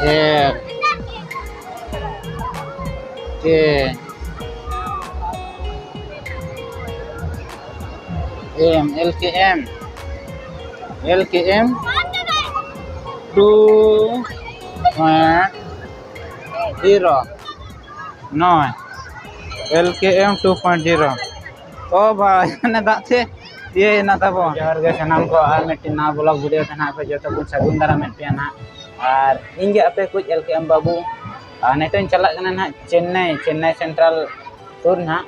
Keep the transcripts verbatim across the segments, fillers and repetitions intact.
ᱮᱠ, ᱠᱮ, ᱮᱢ, ᱮᱞ ᱠᱮ ᱮᱢ, ᱮᱞ ᱠᱮ ᱮᱢ, two point zero ᱱᱚᱭ, L ᱠᱮ ᱮᱢ two point zero. ᱚ ᱵᱷᱟᱭ, ᱢᱟᱱᱮ ᱫᱟᱜ ᱛᱮ ᱤᱭᱟᱹᱭᱮᱱᱟ ᱛᱟᱵᱚᱱ᱾ ᱡᱚᱦᱟᱨ ᱜᱮ ᱥᱟᱱᱟᱢ ᱠᱚ, ᱟᱨ ᱢᱤᱫᱴᱮᱱ ᱱᱟᱣᱟ ᱵᱞᱚᱜ ᱵᱷᱤᱰᱤᱭᱳ ᱛᱮ ᱱᱟᱦᱟᱜ ᱯᱮ ᱡᱚᱛᱚ ᱠᱚ ᱥᱟᱹᱜᱩᱱ ᱫᱟᱨᱟᱢᱮᱫ ᱯᱮᱭᱟ ᱱᱟᱦᱟᱜ᱾ ᱟᱨ ᱤᱧ ᱜᱮ ᱟᱯᱮ ᱠᱚ ᱮᱞ ᱠᱮ ᱮᱢ ᱵᱟᱹᱵᱩ᱾ ᱟᱨ ᱱᱤᱛᱚᱜ ᱤᱧ ᱪᱟᱞᱟᱜ ᱠᱟᱱᱟ ᱱᱟᱦᱟᱜ ᱪᱮᱱᱱᱟᱭ, ᱪᱮᱱᱱᱟᱭ ᱥᱮᱱᱴᱨᱟᱞ ᱴᱩᱨ ᱱᱟᱦᱟᱜ᱾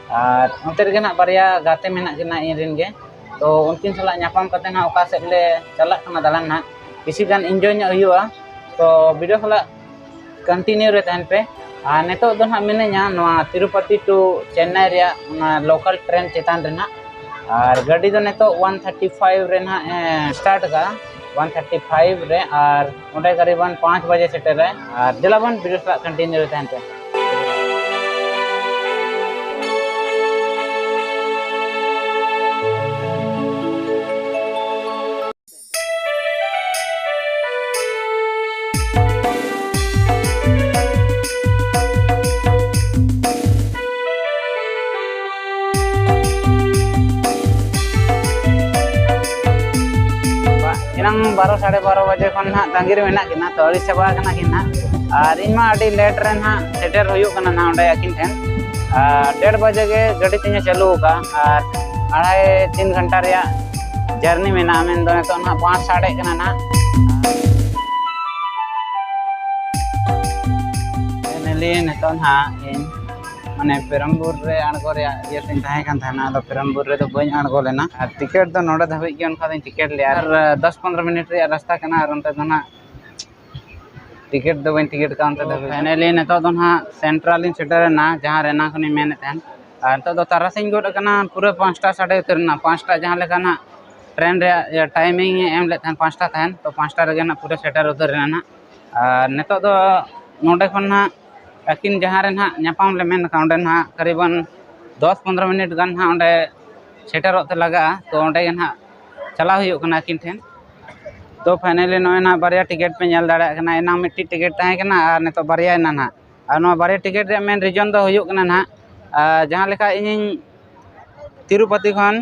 ᱟᱨ ᱚᱱᱛᱮ ᱨᱮᱜᱮ ᱱᱟᱦᱟᱜ ᱵᱟᱨᱭᱟ ᱜᱟᱛᱮ ᱢᱮᱱᱟᱜ ᱠᱤᱱᱟ ᱤᱧ ᱨᱮᱱ ᱜᱮ, ᱛᱚ ᱩᱱᱠᱤᱱ ᱥᱟᱞᱟᱜ ᱧᱟᱯᱟᱢ ᱠᱟᱛᱮ ᱱᱟᱦᱟᱜ ᱚᱠᱟ ᱥᱮᱫ ᱞᱮ ᱪᱟᱞᱟᱜ ᱠᱟᱱᱟ ᱫᱟᱬᱟᱱ ᱱᱟᱦᱟᱜ, ᱠᱤᱪᱷᱩ ᱜᱟᱱ ᱤᱱᱡᱚᱭ ᱧᱚᱜ ᱦᱩᱭᱩᱜᱼᱟ᱾ ᱛᱚ ᱵᱷᱤᱰᱤᱭᱳ ᱥᱟᱞᱟᱜ ᱠᱚᱱᱴᱤᱱᱤᱭᱩ ᱨᱮ ᱛᱟᱦᱮᱱ ᱯᱮ᱾ ᱟᱨ ᱱᱤᱛᱚᱜ ᱫᱚ ᱱᱟᱦᱟᱜ ᱢᱤᱱᱟᱹᱧᱟ ᱱᱚᱣᱟ ᱛᱤᱨᱩᱯᱚᱛᱤ ᱴᱩ ᱪᱮᱱᱱᱟᱭ ᱨᱮᱭᱟᱜ ᱚᱱᱟ ᱞᱳᱠᱟᱞ ᱴᱨᱮᱱ ᱪᱮᱛᱟᱱ ᱨᱮ ᱱᱟᱦᱟᱜ᱾ ᱟᱨ ᱜᱟᱹᱰᱤ ᱫᱚ ᱱᱤᱛᱚᱜ ᱚᱣᱟᱱ ᱛᱷᱟᱨᱴᱤ ᱯᱷᱟᱭᱤᱵᱷ ᱨᱮ ᱱᱟᱦᱟᱜ ᱮ ᱥᱴᱟᱨᱴ ᱠᱟᱜᱼᱟ, ᱚᱣᱟᱱ ᱛᱷᱟᱨᱴᱤ ᱯᱷᱟᱭᱤᱵᱷ ᱨᱮ, ᱟᱨ ᱚᱸᱰᱮ ᱠᱟᱨᱤᱵᱟᱱ ᱯᱟᱸᱪ ᱵᱟᱡᱮ ᱥᱮᱴᱮᱨᱟᱭ᱾ ᱟᱨ ᱫᱮᱞᱟ ᱵᱚᱱ ᱵᱷᱤᱰᱤᱭᱳ ᱥᱟᱞᱟᱜ ᱠᱚᱱᱴᱤᱱᱤᱭᱩ ᱨᱮ ᱛᱟᱦᱮᱱ ᱯᱮ᱾ ᱮᱱᱟᱝ ᱵᱟᱨᱚ, ᱥᱟᱲᱮ ᱵᱟᱨᱚ ᱵᱟᱡᱮ ᱠᱷᱚᱱ ᱱᱟᱦᱟᱜ ᱛᱟᱺᱜᱤ ᱨᱮ ᱢᱮᱱᱟᱜ ᱠᱤᱱᱟ, ᱛᱚ ᱟᱹᱲᱤᱥ ᱪᱟᱵᱟ ᱟᱠᱟᱱᱟ ᱠᱤᱱ ᱱᱟᱦᱟᱜ᱾ ᱟᱨ ᱤᱧ ᱢᱟ ᱟᱹᱰᱤ ᱞᱮᱴ ᱨᱮ ᱱᱟᱦᱟᱜ ᱥᱮᱴᱮᱨ ᱦᱩᱭᱩᱜ ᱠᱟᱱᱟ ᱱᱟᱦᱟᱜ ᱚᱸᱰᱮ ᱟᱹᱠᱤᱱ ᱴᱷᱮᱱ᱾ ᱟᱨ ᱰᱮᱲ ᱵᱟᱡᱮ ᱜᱮ ᱜᱟᱹᱰᱤ ᱛᱤᱧ ᱪᱟᱹᱞᱩ ᱟᱠᱟᱫᱼᱟ, ᱟᱨ ᱟᱲᱟᱭ ᱛᱤᱱ ᱜᱷᱚᱱᱴᱟ ᱨᱮᱭᱟᱜ ᱡᱟᱨᱱᱤ ᱢᱮᱱᱟᱜᱼᱟ, ᱢᱮᱱᱫᱚ ᱱᱤᱛᱚᱜ ᱱᱟᱦᱟᱜ ᱯᱟᱸᱪ ᱥᱟᱰᱮᱜ ᱠᱟᱱᱟ ᱱᱟᱦᱟᱜ᱾ ᱯᱷᱟᱭᱱᱟᱞᱤ ᱱᱤᱛᱚᱜ ᱱᱟᱦᱟᱜ ᱤᱧ ᱢᱟᱱᱮ ᱯᱮᱨᱟᱢᱵᱩᱨ ᱨᱮ ᱟᱬᱜᱚ ᱨᱮᱭᱟᱜ ᱤᱭᱟᱹ ᱛᱤᱧ ᱛᱟᱦᱮᱸ ᱠᱟᱱ ᱛᱟᱦᱮᱱᱟ, ᱟᱫᱚ ᱯᱮᱨᱟᱢᱵᱩᱨ ᱨᱮᱫᱚ ᱵᱟᱹᱧ ᱟᱬᱜᱚ ᱞᱮᱱᱟ᱾ ᱟᱨ ᱴᱤᱠᱤᱴ ᱫᱚ ᱱᱚᱰᱮ ᱫᱷᱟᱹᱵᱤᱡ ᱜᱮ ᱚᱱᱠᱟ ᱫᱚᱧ ᱴᱤᱠᱤᱴ ᱞᱮᱜᱼᱟ, ᱟᱨ ᱫᱚᱥ ᱯᱚᱱᱨᱚ ᱢᱤᱱᱤᱴ ᱨᱮᱭᱟᱜ ᱨᱟᱥᱛᱟ ᱠᱟᱱᱟ, ᱟᱨ ᱚᱱᱛᱮ ᱫᱚ ᱱᱟᱦᱟᱜ ᱴᱤᱠᱤᱴ ᱫᱚ ᱵᱟᱹᱧ ᱴᱤᱠᱤᱴ ᱠᱟᱜᱼᱟ ᱚᱱᱛᱮ ᱫᱷᱟᱹᱵᱤᱡ᱾ ᱯᱷᱟᱭᱱᱟᱞᱤ ᱱᱤᱛᱚᱜ ᱫᱚ ᱱᱟᱦᱟᱜ ᱥᱮᱱᱴᱨᱟᱞ ᱤᱧ ᱥᱮᱴᱮᱨ ᱮᱱᱟ, ᱡᱟᱦᱟᱸ ᱨᱮ ᱮᱱᱟᱝ ᱠᱷᱚᱱᱤᱧ ᱢᱮᱱᱮᱫ ᱛᱟᱦᱮᱱ᱾ ᱟᱨ ᱱᱤᱛᱚᱜ ᱫᱚ ᱛᱟᱨᱟᱥᱤᱧ ᱜᱚᱫ ᱟᱠᱟᱱᱟ, ᱯᱩᱨᱟᱹ ᱯᱟᱸᱪᱴᱟ ᱥᱟᱰᱮ ᱩᱛᱟᱹᱨ ᱮᱱᱟ, ᱯᱟᱸᱪᱴᱟ ᱡᱟᱦᱟᱸ ᱞᱮᱠᱟ ᱱᱟᱦᱟᱜ ᱴᱨᱮᱱ ᱨᱮᱭᱟᱜ ᱤᱭᱟᱹ ᱴᱟᱭᱢᱤᱝ ᱮ ᱮᱢ ᱞᱮᱫ ᱛᱟᱦᱮᱱ, ᱯᱟᱸᱪᱴᱟ ᱛᱟᱦᱮᱱ, ᱛᱚ ᱯᱟᱸᱪᱴᱟ ᱨᱮᱜᱮ ᱱᱟᱦᱟᱜ ᱯᱩᱨᱟᱹ ᱥᱮᱴᱮᱨ ᱩᱛᱟᱹᱨ ᱮᱱᱟ ᱱᱟᱦᱟᱜ᱾ ᱟᱨ ᱱᱤᱛᱚᱜ ᱫᱚ ᱱᱚᱰᱮ ᱠᱷᱚᱱ ᱱᱟᱦᱟᱜ ᱟᱹᱠᱤᱱ ᱡᱟᱦᱟᱸ ᱨᱮ ᱱᱟᱦᱟᱜ ᱧᱟᱯᱟᱢ ᱞᱮ ᱢᱮᱱ ᱟᱠᱟᱫ, ᱚᱸᱰᱮ ᱱᱟᱦᱟᱜ ᱠᱟᱨᱤᱵᱟᱱ ᱫᱚᱥ ᱯᱚᱱᱨᱚ ᱢᱤᱱᱤᱴ ᱜᱟᱱ ᱱᱟᱦᱟᱜ ᱚᱸᱰᱮ ᱥᱮᱴᱮᱨᱚᱜ ᱛᱮ ᱞᱟᱜᱟᱜᱼᱟ, ᱛᱚ ᱚᱸᱰᱮ ᱜᱮ ᱱᱟᱦᱟᱜ ᱪᱟᱞᱟᱣ ᱦᱩᱭᱩᱜ ᱠᱟᱱᱟ ᱟᱹᱠᱤᱱ ᱴᱷᱮᱱ᱾ ᱛᱚ finally ᱱᱚᱜᱼᱚᱭ ᱱᱟᱦᱟᱜ ᱵᱟᱨᱭᱟ ᱴᱤᱠᱤᱴ ᱯᱮ ᱧᱮᱞ ᱫᱟᱲᱮᱭᱟᱜ ᱠᱟᱱᱟ, ᱮᱱᱟᱝ ᱢᱤᱫᱴᱤᱡ ᱴᱤᱠᱤᱴ ᱛᱟᱦᱮᱸ ᱠᱟᱱᱟ ᱟᱨ ᱱᱤᱛᱚᱜ ᱵᱟᱨᱭᱟᱭᱮᱱᱟ ᱱᱟᱦᱟᱜ᱾ ᱟᱨ ᱱᱚᱣᱟ ᱵᱟᱨᱭᱟ ᱴᱤᱠᱤᱴ ᱨᱮᱭᱟᱜ ᱢᱮᱱ ᱨᱤᱡᱚᱱ ᱫᱚ ᱦᱩᱭᱩᱜ ᱠᱟᱱᱟ ᱱᱟᱦᱟᱜ, ᱟᱨ ᱡᱟᱦᱟᱸ ᱞᱮᱠᱟ ᱤᱧᱤᱧ ᱛᱤᱨᱩᱯᱟᱛᱤ ᱠᱷᱚᱱ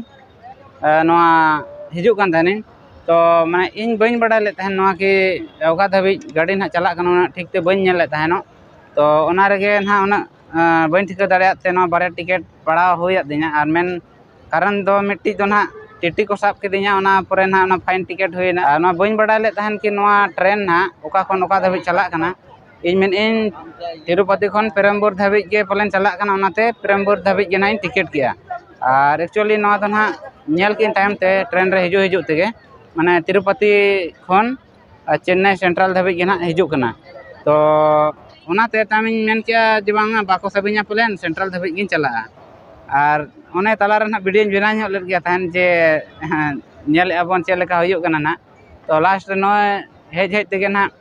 ᱱᱚᱣᱟ ᱦᱤᱡᱩᱜ ᱠᱟᱱ ᱛᱟᱦᱮᱱᱤᱧ, ᱛᱚ ᱢᱟᱱᱮ ᱤᱧ ᱵᱟᱹᱧ ᱵᱟᱲᱟᱭ ᱞᱮᱫ ᱛᱟᱦᱮᱱ ᱱᱚᱣᱟ ᱠᱤ ᱚᱠᱟ ᱫᱷᱟᱹᱵᱤᱡ ᱜᱟᱹᱰᱤ ᱱᱟᱦᱟᱜ ᱪᱟᱞᱟᱜ ᱠᱟᱱᱟ, ᱚᱱᱟ ᱴᱷᱤᱠ ᱛᱮ ᱵᱟᱹᱧ ᱧᱮᱞ ᱞᱮᱫ ᱛᱟᱦᱮᱱᱚᱜ᱾ ᱛᱚ ᱚᱱᱟ ᱨᱮᱜᱮ ᱱᱟᱦᱟᱜ ᱩᱱᱟᱹᱜ ᱵᱟᱹᱧ ᱴᱷᱤᱠᱟᱹ ᱫᱟᱲᱮᱭᱟᱜ ᱛᱮ ᱱᱚᱣᱟ ᱵᱟᱨᱭᱟ ᱴᱤᱠᱤᱴ ᱯᱟᱲᱟᱣ ᱦᱩᱭᱟᱫᱤᱧᱟ᱾ ᱟᱨ ᱢᱮᱱ ᱠᱟᱨᱚᱱ ᱫᱚ ᱢᱤᱫᱴᱤᱡ ᱫᱚ ᱱᱟᱦᱟᱜ ᱴᱤᱴᱤ ᱠᱚ ᱥᱟᱵ ᱠᱤᱫᱤᱧᱟ, ᱚᱱᱟ ᱯᱚᱨᱮ ᱱᱟᱦᱟᱜ ᱚᱱᱟ ᱯᱷᱟᱭᱤᱱ ᱴᱤᱠᱤᱴ ᱦᱩᱭᱱᱟ᱾ ᱟᱨ ᱱᱚᱣᱟ ᱵᱟᱹᱧ ᱵᱟᱲᱟᱭ ᱞᱮᱫ ᱛᱟᱦᱮᱱ ᱠᱤ ᱱᱚᱣᱟ ᱴᱨᱮᱱ ᱱᱟᱦᱟᱜ ᱚᱠᱟ ᱠᱷᱚᱱ ᱚᱠᱟ ᱫᱷᱟᱹᱵᱤᱡ ᱪᱟᱞᱟᱜ ᱠᱟᱱᱟ᱾ ᱤᱧ ᱢᱮᱱᱮᱫ ᱟᱹᱧ ᱛᱤᱨᱩᱯᱟᱛᱤ ᱠᱷᱚᱱ ᱯᱮᱨᱟᱢᱵᱩᱨ ᱫᱷᱟᱹᱵᱤᱡ ᱜᱮ ᱯᱟᱞᱮᱱ ᱪᱟᱞᱟᱜ ᱠᱟᱱᱟ, ᱚᱱᱟᱛᱮ ᱯᱮᱨᱟᱢᱵᱩᱨ ᱫᱷᱟᱹᱵᱤᱡ ᱜᱮ ᱱᱟᱦᱟᱜ ᱤᱧ ᱴᱤᱠᱤᱴ ᱠᱮᱜᱼᱟ᱾ ᱟᱨ actually ᱱᱚᱣᱟ ᱫᱚ ᱱᱟᱦᱟᱜ ᱧᱮᱞ ᱠᱮᱜᱼᱟᱹᱧ ᱛᱟᱭᱚᱢ ᱛᱮ ᱴᱨᱮᱱ ᱨᱮ ᱦᱤᱡᱩᱜ ᱦᱤᱡᱩᱜ ᱛᱮᱜᱮ, ᱢᱟᱱᱮ ᱛᱤᱨᱩᱯᱟᱛᱤ ᱠᱷᱚᱱ ᱪᱮᱱᱱᱟᱭ ᱥᱮᱱᱴᱨᱟᱞ ᱫᱷᱟᱹᱵᱤᱡ ᱜᱮ ᱱᱟᱦᱟᱜ ᱦᱤᱡᱩᱜ ᱠᱟᱱᱟ᱾ ᱛᱚ ᱚᱱᱟᱛᱮ ᱛᱟᱭᱚᱢᱤᱧ ᱢᱮᱱ ᱠᱮᱜᱼᱟ ᱡᱮ ᱵᱟᱝᱟ ᱵᱟᱠᱚ ᱥᱟᱵᱤᱧᱟ ᱯᱟᱞᱮᱱ, ᱥᱮᱱᱴᱨᱟᱞ ᱫᱷᱟᱹᱵᱤᱡ ᱜᱤᱧ ᱪᱟᱞᱟᱜᱼᱟ᱾ ᱟᱨ ᱚᱱᱮ ᱛᱟᱞᱟ ᱨᱮ ᱱᱟᱦᱟᱜ ᱵᱷᱤᱰᱤᱭᱳᱧ ᱵᱮᱱᱟᱣ ᱧᱚᱜ ᱞᱮᱫ ᱜᱮᱭᱟ ᱛᱟᱦᱮᱱ ᱡᱮ ᱧᱮᱞᱮᱫᱼᱟ ᱵᱚᱱ ᱪᱮᱫ ᱞᱮᱠᱟ ᱦᱩᱭᱩᱜ ᱠᱟᱱᱟ ᱱᱟᱦᱟᱜ᱾ ᱛᱚ ᱞᱟᱥᱴ ᱨᱮ ᱱᱚᱜᱼᱚᱭ ᱦᱮᱡ ᱦᱮᱡ ᱛᱮᱜᱮ ᱱᱟᱦᱟᱜ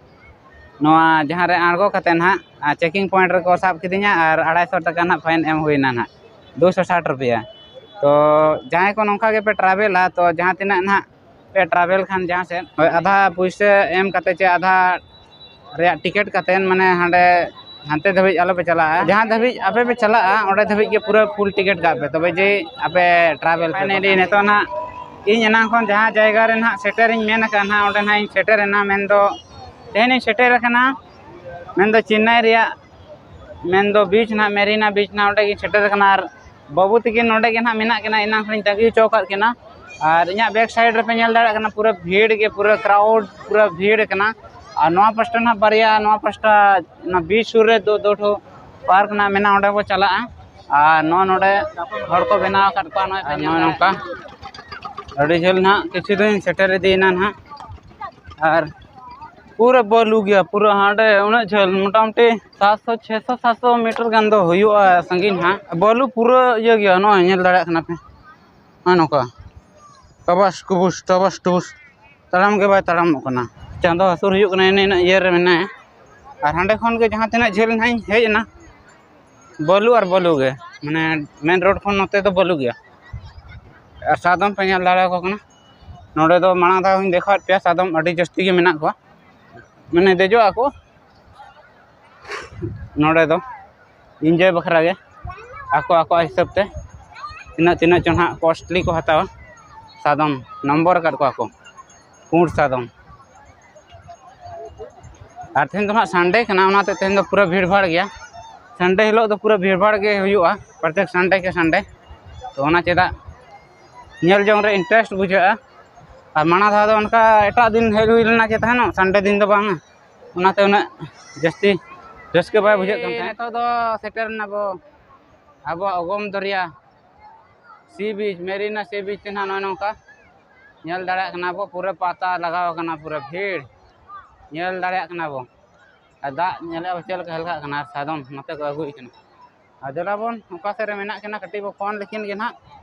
ᱱᱚᱣᱟ ᱡᱟᱦᱟᱸ ᱨᱮ ᱟᱬᱜᱚ ᱠᱟᱛᱮ ᱱᱟᱦᱟᱜ ᱪᱮᱠᱤᱝ ᱯᱚᱭᱮᱱᱴ ᱨᱮᱠᱚ ᱥᱟᱵ ᱠᱤᱫᱤᱧᱟ ᱟᱨ ᱟᱲᱟᱭ ᱥᱚ ᱴᱟᱠᱟ ᱱᱟᱦᱟᱜ ᱯᱷᱟᱭᱤᱱ ᱮᱢ ᱦᱩᱭᱱᱟ ᱱᱟᱦᱟᱜ, ᱫᱩᱥᱚ ᱥᱟᱴ ᱨᱩᱯᱤᱭᱟ᱾ ᱛᱚ ᱡᱟᱦᱟᱸᱭ ᱠᱚ ᱱᱚᱝᱠᱟ ᱜᱮᱯᱮ ᱴᱨᱟᱵᱷᱮᱞᱟ, ᱛᱚ ᱡᱟᱦᱟᱸ ᱛᱤᱱᱟᱹᱜ ᱱᱟᱦᱟᱜ ᱯᱮ ᱴᱨᱟᱵᱷᱮᱞ ᱠᱷᱟᱱ ᱡᱟᱦᱟᱸ ᱥᱮᱫ, ᱦᱳᱭ, ᱟᱫᱷᱟ ᱯᱩᱭᱥᱟᱹ ᱮᱢ ᱠᱟᱛᱮ ᱪᱮ ᱟᱫᱷᱟ ᱨᱮᱭᱟᱜ ᱴᱤᱠᱤᱴ ᱠᱟᱛᱮ ᱢᱟᱱᱮ ᱦᱟᱸᱰᱮ ᱦᱟᱱᱛᱮ ᱫᱷᱟᱹᱵᱤᱡ ᱟᱞᱚᱯᱮ ᱪᱟᱞᱟᱜᱼᱟ᱾ ᱡᱟᱦᱟᱸ ᱫᱷᱟᱹᱵᱤᱡ ᱟᱯᱮ ᱯᱮ ᱪᱟᱞᱟᱜᱼᱟ ᱚᱸᱰᱮ ᱫᱷᱟᱹᱵᱤᱡ ᱜᱮ ᱯᱩᱨᱟᱹ ᱯᱷᱩᱞ ᱴᱤᱠᱤᱴ ᱠᱟᱜ ᱯᱮ, ᱛᱚᱵᱮ ᱡᱮ ᱟᱯᱮ ᱴᱨᱟᱵᱷᱮᱞ ᱯᱮ᱾ Finally ᱱᱤᱛᱚᱜ ᱱᱟᱦᱟᱜ ᱤᱧ ᱮᱱᱟᱝ ᱠᱷᱚᱱ ᱡᱟᱦᱟᱸ ᱡᱟᱭᱜᱟ ᱨᱮ ᱱᱟᱦᱟᱜ ᱥᱮᱴᱮᱨᱤᱧ ᱢᱮᱱ ᱟᱠᱟᱫ ᱱᱟᱦᱟᱜ, ᱚᱸᱰᱮ ᱱᱟᱦᱟᱜ ᱤᱧ ᱥᱮᱴᱮᱨ ᱮᱱᱟ᱾ ᱢᱮᱱᱫᱚ ᱛᱮᱦᱮᱧ ᱤᱧ ᱥᱮᱴᱮᱨ ᱟᱠᱟᱱᱟ, ᱢᱮᱱᱫᱚ ᱪᱮᱱᱱᱟᱭ ᱨᱮᱭᱟᱜ, ᱢᱮᱱᱫᱚ ᱵᱤᱪ ᱱᱟᱦᱟᱜ, ᱢᱮᱨᱤᱱᱟ ᱵᱤᱪ ᱱᱟᱦᱟᱜ, ᱚᱸᱰᱮ ᱜᱤᱧ ᱥᱮᱴᱮᱨ ᱟᱠᱟᱱᱟ᱾ ᱟᱨ ᱵᱟᱹᱵᱩ ᱛᱤᱠᱤᱱ ᱱᱚᱰᱮ ᱜᱮ ᱱᱟᱦᱟᱜ ᱢᱮᱱᱟᱜ ᱠᱤᱱᱟ, ᱮᱱᱟᱝ ᱠᱷᱚᱱᱤᱧ ᱛᱟᱺᱜᱤ ᱦᱚᱪᱚ ᱟᱠᱟᱫ ᱠᱤᱱᱟ᱾ ᱟᱨ ᱤᱧᱟᱹᱜ ᱵᱮᱠ ᱥᱟᱭᱤᱰ ᱨᱮᱯᱮ ᱧᱮᱞ ᱫᱟᱲᱮᱭᱟᱜ ᱠᱟᱱᱟ, ᱯᱩᱨᱟᱹ ᱵᱷᱤᱲ ᱜᱮ, ᱯᱩᱨᱟᱹ ᱠᱨᱟᱣᱩᱰ, ᱯᱩᱨᱟᱹ ᱵᱷᱤᱲ ᱟᱠᱟᱱᱟ᱾ ᱟᱨ ᱱᱚᱣᱟ ᱯᱟᱥᱴᱟ ᱱᱟᱦᱟᱜ ᱵᱟᱨᱭᱟ, ᱱᱚᱣᱟ ᱯᱟᱥᱴᱟ ᱚᱱᱟ ᱵᱤᱪ ᱥᱩᱨ ᱨᱮ ᱫᱚ ᱫᱚ ᱴᱷᱚ ᱯᱟᱨᱠ ᱱᱟᱦᱟᱜ ᱢᱮᱱᱟᱜᱼᱟ, ᱚᱸᱰᱮ ᱵᱚ ᱪᱟᱞᱟᱜᱼᱟ᱾ ᱟᱨ ᱱᱚᱣᱟ ᱱᱚᱰᱮ ᱦᱚᱲ ᱠᱚ ᱵᱮᱱᱟᱣ ᱟᱠᱟᱫ ᱠᱚᱣᱟ, ᱱᱚᱜᱼᱚᱭ ᱯᱮ ᱟᱨ ᱧᱮᱞ ᱱᱚᱜᱼᱚᱭ ᱫᱟᱲᱮᱭᱟᱜ ᱱᱚᱝᱠᱟ ᱠᱟᱱᱟ᱾ ᱟᱹᱰᱤ ᱡᱷᱟᱹᱞ ᱱᱟᱦᱟᱜ ᱠᱤᱪᱷᱩ ᱫᱚᱧ ᱥᱮᱴᱮᱨ ᱤᱫᱤᱭᱮᱱᱟ ᱱᱟᱦᱟᱜ᱾ ᱟᱨ ᱯᱩᱨᱟᱹ ᱵᱟᱹᱞᱩ ᱜᱮᱭᱟ, ᱯᱩᱨᱟᱹ ᱦᱟᱸᱰᱮ ᱩᱱᱟᱹᱜ ᱡᱷᱟᱹᱞ, ᱢᱚᱴᱟᱢᱩᱴᱤ ᱥᱟᱛᱥᱚ, ᱪᱷᱮᱥᱚ, ᱥᱟᱛᱥᱚ ᱢᱤᱴᱟᱨ ᱜᱟᱱ ᱫᱚ ᱦᱩᱭᱩᱜᱼᱟ ᱥᱟᱺᱜᱤᱧ ᱦᱟᱸᱜ᱾ ᱵᱟᱹᱞᱩ ᱯᱩᱨᱟᱹ ᱤᱭᱟᱹ ᱜᱮᱭᱟ, ᱱᱚᱜᱼᱚᱭ ᱧᱮᱞ ᱫᱟᱲᱮᱭᱟᱜ ᱠᱟᱱᱟ ᱯᱮ, ᱱᱚᱜᱼᱚᱭ ᱱᱚᱝᱠᱟ ᱴᱟᱵᱟᱥ ᱴᱩᱵᱩᱥ, ᱴᱟᱵᱟᱥ ᱴᱩᱵᱩᱥ, ᱛᱟᱲᱟᱢ ᱜᱮ ᱵᱟᱭ ᱛᱟᱲᱟᱢᱚᱜ ᱠᱟᱱᱟ᱾ ᱪᱟᱸᱫᱚ ᱦᱟᱹᱥᱩᱨ ᱦᱩᱭᱩᱜ ᱠᱟᱱᱟ, ᱤᱱᱟᱹ ᱤᱱᱟᱹᱜ ᱤᱭᱟᱹ ᱨᱮ ᱢᱮᱱᱟᱭᱟ᱾ ᱟᱨ ᱦᱟᱸᱰᱮ ᱠᱷᱚᱱ ᱜᱮ ᱡᱟᱦᱟᱸ ᱛᱤᱱᱟᱹᱜ ᱡᱷᱟᱹᱞ ᱱᱟᱦᱟᱜ ᱤᱧ ᱦᱮᱡ ᱮᱱᱟ, ᱵᱟᱹᱞᱩ ᱟᱨ ᱵᱟᱹᱞᱩ ᱜᱮ, ᱢᱟᱱᱮ ᱢᱮᱱ ᱨᱳᱰ ᱠᱷᱚᱱ ᱱᱚᱛᱮ ᱫᱚ ᱵᱟᱹᱞᱩ ᱜᱮᱭᱟ᱾ ᱟᱨ ᱥᱟᱫᱚᱢ ᱯᱮ ᱧᱮᱞ ᱫᱟᱲᱮᱭᱟᱠᱚ ᱠᱟᱱᱟ, ᱱᱚᱰᱮ ᱫᱚ ᱢᱟᱲᱟᱝ ᱫᱷᱟᱣ ᱦᱚᱸᱧ ᱫᱮᱠᱷᱟᱣᱟᱫ ᱯᱮᱭᱟ, ᱥᱟᱫᱚᱢ ᱟᱹᱰᱤ ᱡᱟᱹᱥᱛᱤ ᱜᱮ ᱢᱮᱱᱟᱜ ᱠᱚᱣᱟ, ᱢᱟᱱᱮ ᱫᱮᱡᱚᱜ ᱟᱠᱚ ᱱᱚᱰᱮ ᱫᱚ ᱤᱱᱡᱚᱭ ᱵᱟᱠᱷᱨᱟ ᱜᱮ, ᱟᱠᱚ ᱟᱠᱚᱣᱟᱜ ᱦᱤᱥᱟᱹᱵ ᱛᱮ ᱛᱤᱱᱟᱹᱜ ᱛᱤᱱᱟᱹᱜ ᱪᱚ ᱱᱟᱦᱟᱜ ᱠᱚᱥᱴᱞᱤ ᱠᱚ ᱦᱟᱛᱟᱣᱟ᱾ ᱥᱟᱫᱚᱢ ᱱᱚᱢᱵᱚᱨ ᱟᱠᱟᱫ ᱠᱚᱣᱟ ᱠᱚ, ᱯᱩᱸᱰ ᱥᱟᱫᱚᱢ᱾ ᱟᱨ ᱛᱮᱦᱮᱧ ᱫᱚ ᱦᱟᱸᱜ ᱥᱟᱱᱰᱮ ᱠᱟᱱᱟ, ᱚᱱᱟᱛᱮ ᱛᱮᱦᱮᱧ ᱫᱚ ᱯᱩᱨᱟᱹ ᱵᱷᱤᱲ ᱵᱷᱟᱲ ᱜᱮᱭᱟ᱾ ᱥᱟᱱᱰᱮ ᱦᱤᱞᱳᱜ ᱫᱚ ᱯᱩᱨᱟᱹ ᱵᱷᱤᱲ ᱵᱷᱟᱲ ᱜᱮ ᱦᱩᱭᱩᱜᱼᱟ, ᱯᱨᱚᱛᱮᱠ ᱥᱟᱱᱰᱮ ᱠᱮ ᱥᱟᱱᱰᱮ᱾ ᱛᱚ ᱚᱱᱟ ᱪᱮᱫᱟᱜ ᱧᱮᱞ ᱡᱚᱝ ᱨᱮ ᱤᱱᱴᱟᱨᱮᱥᱴ ᱵᱩᱡᱷᱟᱹᱜᱼᱟ᱾ ᱟᱨ ᱢᱟᱲᱟᱝ ᱫᱷᱟᱣ ᱫᱚ ᱚᱱᱠᱟ ᱮᱴᱟᱜ ᱫᱤᱱ ᱦᱮᱡ ᱦᱩᱭ ᱞᱮᱱᱟ ᱪᱮ ᱛᱟᱦᱮᱱᱚᱜ, ᱥᱟᱱᱰᱮ ᱫᱤᱱ ᱫᱚ ᱵᱟᱝᱟ, ᱚᱱᱟᱛᱮ ᱩᱱᱟᱹᱜ ᱡᱟᱹᱥᱛᱤ ᱨᱟᱹᱥᱠᱟᱹ ᱵᱟᱭ ᱵᱩᱡᱷᱟᱹᱜ ᱠᱟᱱ ᱛᱟᱦᱮᱸᱫ᱾ ᱱᱤᱛᱚᱜ ᱫᱚ ᱥᱮᱴᱮᱨ ᱮᱱᱟ ᱵᱚ ᱟᱵᱚᱣᱟᱜ ᱚᱜᱚᱢ ᱫᱚᱨᱭᱟ ᱥᱤ ᱵᱤᱪ, ᱢᱮᱨᱤᱱᱟ ᱥᱤ ᱵᱤᱪ ᱛᱮ ᱱᱟᱦᱟᱜ ᱱᱚᱜᱼᱚᱭ ᱱᱚᱝᱠᱟ ᱧᱮᱞ ᱫᱟᱲᱮᱭᱟᱜ ᱠᱟᱱᱟ ᱵᱚ, ᱯᱩᱨᱟᱹ ᱯᱟᱛᱟ ᱞᱟᱜᱟᱣ ᱟᱠᱟᱱᱟ, ᱯᱩᱨᱟᱹ ᱵᱷᱤᱲ ᱧᱮᱞ ᱫᱟᱲᱮᱭᱟᱜ ᱠᱟᱱᱟ ᱵᱚ᱾ ᱟᱨ ᱫᱟᱜ ᱧᱮᱞᱮᱫ ᱵᱚ ᱪᱮᱫ ᱞᱮᱠᱟ ᱦᱮᱞᱠᱟᱜ ᱠᱟᱱᱟ, ᱟᱨ ᱥᱟᱫᱚᱢ ᱱᱚᱛᱮ ᱠᱚ ᱟᱹᱜᱩᱭᱮᱫ ᱠᱟᱱᱟ᱾ ᱟᱨ ᱫᱮᱞᱟ ᱵᱚᱱ ᱚᱠᱟ ᱥᱮᱫ ᱨᱮ ᱢᱮᱱᱟᱜ ᱠᱤᱱᱟ ᱠᱟᱹᱴᱤᱡ ᱵᱚ ᱯᱷᱳᱱ ᱞᱮᱠᱤᱱ ᱜᱮ ᱱᱟᱦᱟᱜ,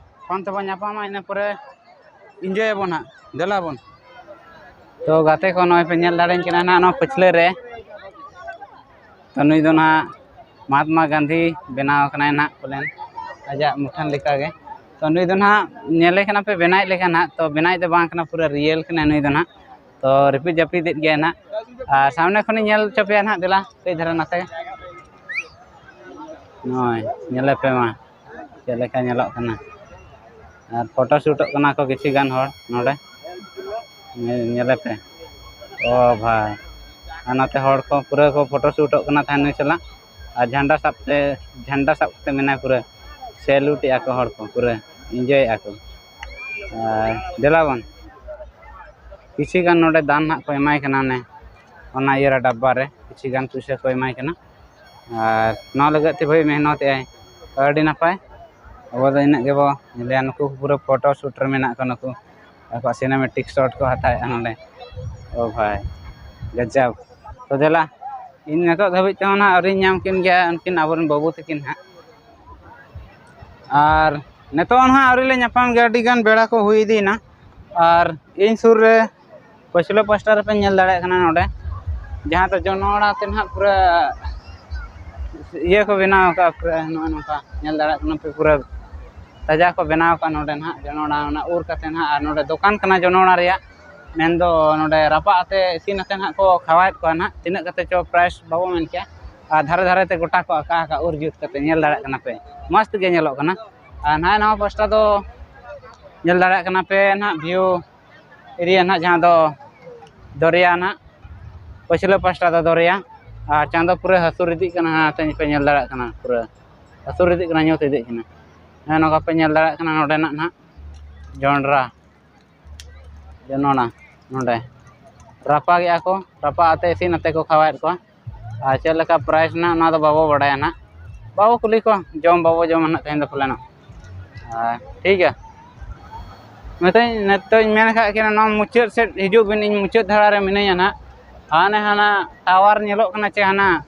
ᱯᱷᱳᱱ ᱛᱮᱵᱚᱱ ᱧᱟᱯᱟᱢᱟ, ᱤᱱᱟᱹ ᱯᱚᱨᱮ ᱤᱱᱡᱚᱭ ᱟᱵᱚᱱ ᱱᱟᱦᱟᱜ᱾ ᱫᱮᱞᱟ ᱵᱚᱱ᱾ ᱛᱚ ᱜᱟᱛᱮ ᱠᱚ, ᱱᱚᱜᱼᱚᱭ ᱯᱮ ᱧᱮᱞ ᱫᱟᱲᱮᱧ ᱠᱟᱱᱟ ᱱᱟᱦᱟᱜ ᱱᱚᱣᱟ ᱯᱟᱹᱪᱷᱞᱟᱹ ᱨᱮ᱾ ᱛᱚ ᱱᱩᱭ ᱫᱚ ᱱᱟᱦᱟᱜ ᱢᱚᱦᱟᱛᱢᱟ ᱜᱟᱱᱫᱷᱤ ᱵᱮᱱᱟᱣ ᱠᱟᱱᱟᱭ ᱱᱟᱦᱟᱜ ᱯᱟᱞᱮᱱ, ᱟᱡᱟᱜ ᱢᱩᱴᱷᱟᱹᱱ ᱞᱮᱠᱟᱜᱮ᱾ ᱛᱚ ᱱᱩᱭ ᱫᱚ ᱱᱟᱦᱟᱜ ᱧᱮᱞᱮ ᱠᱟᱱᱟ ᱯᱮ ᱵᱮᱱᱟᱣᱮᱫ ᱞᱮᱠᱟ ᱱᱟᱦᱟᱜ, ᱛᱚ ᱵᱮᱱᱟᱣᱤᱡ ᱫᱚ ᱵᱟᱝ ᱠᱟᱱᱟ, ᱯᱩᱨᱟᱹ ᱨᱤᱭᱮᱞ ᱠᱟᱱᱟᱭ ᱱᱩᱭ ᱫᱚ ᱱᱟᱦᱟᱜ᱾ ᱛᱚ ᱨᱤᱯᱤᱴ ᱡᱟᱹᱯᱤᱫᱮᱫ ᱜᱮᱭᱟᱭ ᱱᱟᱦᱟᱜ᱾ ᱟᱨ ᱥᱟᱢᱱᱮ ᱠᱷᱚᱱᱤᱧ ᱧᱮᱞ ᱦᱚᱪᱚ ᱯᱮᱭᱟ ᱱᱟᱦᱟᱜ, ᱫᱮᱞᱟ ᱠᱟᱹᱡ ᱫᱷᱟᱨᱟ ᱱᱟᱥᱮ᱾ ᱱᱚᱜᱼᱚᱭ ᱧᱮᱞᱮ ᱯᱮ ᱢᱟ ᱪᱮᱫ ᱞᱮᱠᱟ ᱧᱮᱞᱚᱜ ᱠᱟᱱᱟ᱾ ᱟᱨ ᱯᱷᱳᱴᱳ ᱥᱩᱴᱚᱜ ᱠᱟᱱᱟ ᱠᱚ ᱠᱤᱪᱷᱩ ᱜᱟᱱ ᱦᱚᱲ ᱱᱚᱰᱮ, ᱧᱮ-, ᱧᱮᱞᱮ ᱯᱮ᱾ ᱚ ᱵᱷᱟᱭ, ᱟᱨ ᱱᱚᱛᱮ ᱦᱚᱲ ᱠᱚ ᱯᱩᱨᱟᱹ ᱠᱚ ᱯᱷᱳᱴᱳ ᱥᱩᱴᱚᱜ ᱠᱟᱱᱟ ᱛᱟᱦᱮᱸᱫ ᱱᱩᱭ ᱥᱟᱞᱟᱜ᱾ ᱟᱨ ᱡᱷᱟᱱᱰᱟ ᱥᱟᱵ ᱛᱮ, ᱡᱷᱟᱱᱰᱟ ᱥᱟᱵ ᱠᱟᱛᱮ ᱢᱮᱱᱟᱭ ᱯᱩᱨᱟᱹ ᱥᱮᱞᱩᱴ ᱮᱫᱼᱟ ᱠᱚ ᱦᱚᱲ ᱠᱚ, ᱯᱩᱨᱟᱹ ᱤᱱᱡᱚᱭᱮᱫᱼᱟ ᱠᱚ᱾ ᱟᱨ ᱫᱮᱞᱟ ᱵᱚᱱ, ᱠᱤᱪᱷᱩ ᱜᱟᱱ ᱱᱚᱰᱮ ᱫᱟᱱ ᱦᱟᱸᱜ ᱠᱚ ᱮᱢᱟᱭ ᱠᱟᱱᱟ, ᱚᱱᱮ ᱚᱱᱟ ᱤᱭᱟᱹ ᱨᱮ, ᱰᱟᱵᱵᱟ ᱨᱮ ᱠᱤᱪᱷᱩ ᱜᱟᱱ ᱯᱩᱭᱥᱟᱹ ᱠᱚ ᱮᱢᱟᱭ ᱠᱟᱱᱟ᱾ ᱟᱨ ᱱᱚᱣᱟ ᱞᱟᱹᱜᱤᱫ ᱛᱮ ᱵᱷᱟᱹᱭ ᱢᱮᱦᱱᱚᱛ ᱮᱫᱼᱟᱭ, ᱛᱚ ᱟᱹᱰᱤ ᱱᱟᱯᱟᱭ᱾ ᱟᱵᱚ ᱫᱚ ᱤᱱᱟᱹᱜ ᱜᱮᱵᱚ ᱧᱮᱞᱮᱭᱟ᱾ ᱱᱩᱠᱩ ᱯᱩᱨᱟᱹ ᱯᱷᱳᱴᱳ ᱥᱩᱴ ᱨᱮ ᱢᱮᱱᱟᱜ ᱠᱚᱣᱟ, ᱱᱩᱠᱩ ᱟᱠᱚᱣᱟᱜ ᱥᱤᱱᱮᱢᱮᱴᱤᱠ ᱥᱚᱴ ᱠᱚ ᱦᱟᱛᱟᱣᱮᱫᱼᱟ ᱱᱚᱰᱮ᱾ ᱳ ᱵᱷᱟᱭ, ᱜᱟᱡᱟᱵ᱾ ᱛᱚ ᱫᱮᱞᱟ, ᱤᱧ ᱱᱤᱛᱚᱜ ᱫᱷᱟᱹᱵᱤᱡ ᱛᱮᱦᱚᱸ ᱱᱟᱦᱟᱜ ᱟᱹᱣᱨᱤᱧ ᱧᱟᱢ ᱠᱤᱱ ᱜᱮᱭᱟ ᱩᱱᱠᱤᱱ ᱟᱵᱚᱨᱮᱱ ᱵᱟᱹᱵᱩ ᱛᱟᱹᱠᱤᱱ ᱦᱟᱸᱜ᱾ ᱟᱨ ᱱᱤᱛᱚᱜ ᱱᱟᱦᱟᱜ ᱟᱹᱣᱨᱤ ᱞᱮ ᱧᱟᱯᱟᱢ ᱜᱮᱭᱟ, ᱟᱹᱰᱤ ᱜᱟᱱ ᱵᱮᱲᱟ ᱠᱚ ᱦᱩᱭ ᱤᱫᱤᱭᱮᱱᱟ᱾ ᱟᱨ ᱤᱧ ᱥᱩᱨ ᱨᱮ ᱯᱟᱹᱪᱷᱞᱟᱹ ᱯᱟᱥᱴᱟ ᱨᱮᱯᱮ ᱧᱮᱞ ᱫᱟᱲᱮᱭᱟᱜ ᱠᱟᱱᱟ ᱱᱚᱰᱮ, ᱡᱟᱦᱟᱸ ᱫᱚ ᱡᱚᱱᱚᱲᱟ ᱛᱮ ᱱᱟᱦᱟᱜ ᱯᱩᱨᱟᱹ ᱤᱭᱟᱹ ᱠᱚ ᱵᱮᱱᱟᱣ ᱟᱠᱟᱫᱼᱟ, ᱯᱩᱨᱟᱹ ᱱᱚᱜᱼᱚᱭ ᱱᱚᱝᱠᱟ ᱧᱮᱞ ᱫᱟᱲᱮᱭᱟᱜ ᱠᱟᱱᱟ ᱯᱮ, ᱯᱩᱨᱟᱹ ᱛᱟᱡᱟ ᱠᱚ ᱵᱮᱱᱟᱣ ᱠᱟᱜᱼᱟ ᱱᱚᱰᱮ ᱱᱟᱦᱟᱜ ᱡᱚᱱᱚᱲᱟ ᱚᱱᱟ ᱩᱨ ᱠᱟᱛᱮ ᱱᱟᱦᱟᱜ᱾ ᱟᱨ ᱱᱚᱰᱮ ᱫᱚᱠᱟᱱ ᱠᱟᱱᱟ ᱡᱚᱱᱚᱲᱟ ᱨᱮᱭᱟᱜ, ᱢᱮᱱᱫᱚ ᱱᱚᱰᱮ ᱨᱟᱯᱟᱜ ᱟᱛᱮ ᱤᱥᱤᱱ ᱟᱛᱮ ᱱᱟᱦᱟᱜ ᱠᱚ ᱠᱷᱟᱣᱟᱣᱮᱫ ᱠᱚᱣᱟ ᱱᱟᱦᱟᱜ᱾ ᱛᱤᱱᱟᱹᱜ ᱠᱟᱛᱮ ᱪᱚ price ᱵᱟᱵᱚ ᱢᱮᱱ ᱠᱮᱭᱟ᱾ ᱟᱨ ᱫᱷᱟᱨᱮ ᱫᱷᱟᱨᱮ ᱛᱮ ᱜᱚᱴᱟ ᱠᱚ ᱟᱠᱟ ᱟᱠᱟ ᱩᱨ ᱡᱩᱛ ᱠᱟᱛᱮ, ᱧᱮᱞ ᱫᱟᱲᱮᱭᱟᱜ ᱠᱟᱱᱟ ᱯᱮ, ᱢᱚᱡᱽ ᱛᱮᱜᱮ ᱧᱮᱞᱚᱜ ᱠᱟᱱᱟ᱾ ᱟᱨ ᱱᱟᱦᱟᱜ ᱱᱚᱣᱟ ᱯᱟᱥᱴᱟ ᱫᱚ ᱧᱮᱞ ᱫᱟᱲᱮᱭᱟᱜ ᱠᱟᱱᱟ ᱯᱮ ᱱᱟᱦᱟᱜ view area ᱱᱟᱦᱟᱜ, ᱡᱟᱦᱟᱸ ᱫᱚ ᱫᱚᱨᱭᱟ ᱱᱟᱦᱟᱜ, ᱯᱟᱹᱪᱷᱞᱟᱹ ᱯᱟᱥᱴᱟ ᱫᱚ ᱫᱚᱨᱭᱟ᱾ ᱟᱨ ᱪᱟᱸᱫᱚ ᱯᱩᱨᱟᱹ ᱦᱟᱹᱥᱩᱨ ᱤᱫᱤᱜ ᱠᱟᱱᱟ, ᱱᱟᱦᱟᱜ ᱯᱮ ᱧᱮᱞ ᱫᱟᱲᱮᱭᱟᱜ ᱠᱟᱱᱟ, ᱯᱩᱨᱟᱹ ᱦᱟᱹᱥᱩᱨ ᱤᱫᱤᱜ ᱠᱟᱱᱟ, ᱧᱩᱛ ᱤᱫᱤᱜ ᱠᱟᱱᱟ᱾ ᱦᱮᱸ, ᱱᱚᱝᱠᱟ ᱯᱮ ᱧᱮᱞ ᱫᱟᱲᱮᱭᱟᱜ ᱠᱟᱱᱟ ᱱᱚᱰᱮᱱᱟᱜ ᱱᱟᱦᱟᱜ ᱡᱚᱱᱰᱨᱟ, ᱡᱚᱱᱚᱲᱟ ᱱᱚᱰᱮ ᱨᱟᱯᱟᱜᱮᱜᱼᱟ ᱠᱚ, ᱨᱟᱯᱟᱜ ᱟᱛᱮ ᱤᱥᱤᱱ ᱟᱛᱮ ᱠᱚ ᱠᱷᱟᱣᱟᱣᱮᱫ ᱠᱚᱣᱟ᱾ ᱟᱨ ᱪᱮᱫ ᱞᱮᱠᱟ price ᱱᱟᱜ, ᱚᱱᱟ ᱫᱚ ᱵᱟᱵᱚ ᱵᱟᱰᱟᱭᱟ ᱱᱟᱜ, ᱵᱟᱵᱚ ᱠᱩᱞᱤ ᱠᱚᱣᱟ, ᱡᱚᱢ ᱵᱟᱵᱚ ᱡᱚᱢᱟ ᱱᱟᱜ ᱛᱮᱦᱮᱧ ᱫᱚ ᱯᱟᱞᱮᱱᱚᱜ᱾ ᱟᱨ ᱴᱷᱤᱠ ᱜᱮᱭᱟ, ᱢᱮᱛᱟᱹᱧ ᱱᱤᱛᱚᱜ ᱤᱧ ᱢᱮᱱ ᱠᱟᱜ ᱠᱤᱱᱟ, ᱱᱚᱣᱟ ᱢᱩᱪᱟᱹᱫ ᱥᱮᱫ ᱦᱤᱡᱩᱜ ᱵᱤᱱ, ᱤᱧ ᱢᱩᱪᱟᱹᱫ ᱫᱷᱟᱨᱟ ᱨᱮ ᱢᱤᱱᱟᱹᱧᱟ ᱱᱟᱜ᱾ ᱦᱟᱱᱮ ᱦᱟᱱᱟ tower ᱧᱮᱞᱚᱜ ᱠᱟᱱᱟ ᱪᱮ, ᱦᱟᱱᱟ